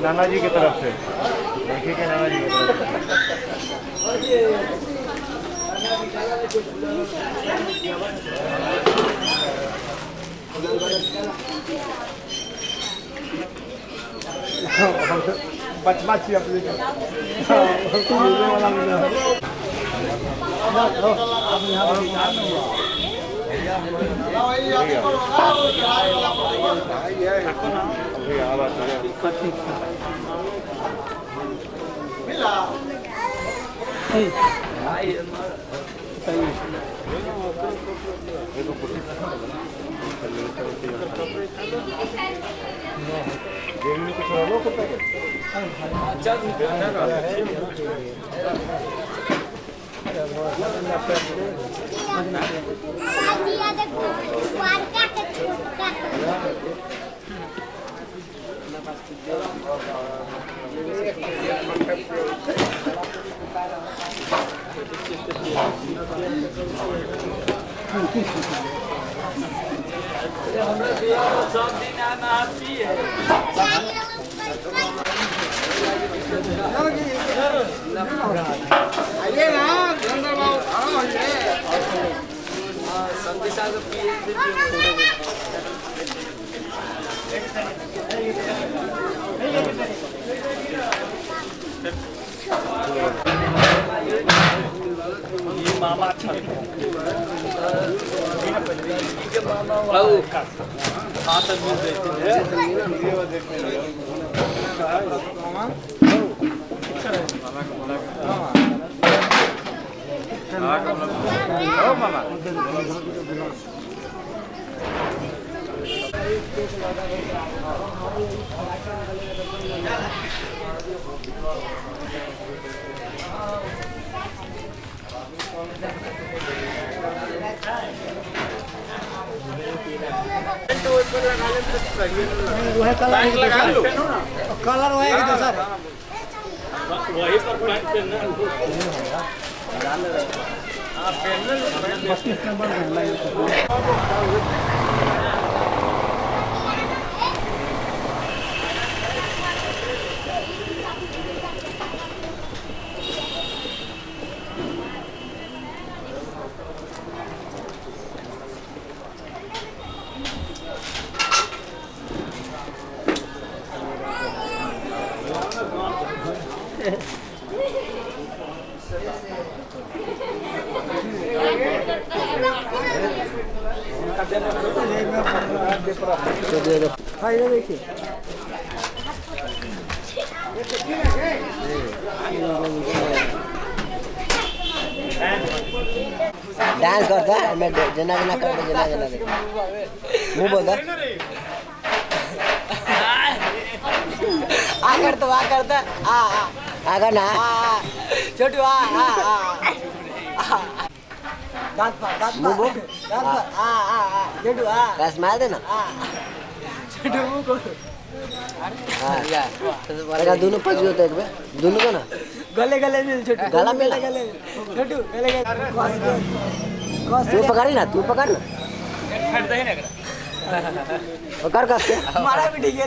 नाना जी की तरफ से, लड़की के नाना जी की तरफ से। बचवा छी अपने के। सब दिन आती है। आइए ना ये मामा कलर वही सर, वही पर पैंट पहनना। 32 नंबर। देखिए डांस करता है, मैं जना जना करता, जना जना देख मुंह बोलता आ करता आ करता आ आ करना आ छोटू आ आ आ दांत पर दांत मुंह बोल दांत पर आ आ आ छोटू आ स्माइल देना छोटू मुंह को। अरे दोनों पज होता है एक बार दोनों को ना गले गले मिल छोटू, गला मिल गले छोटू गले गले। तू पकड़ ना, तू पकड़ ना, पकड़ कस के मारा भी ठीक है।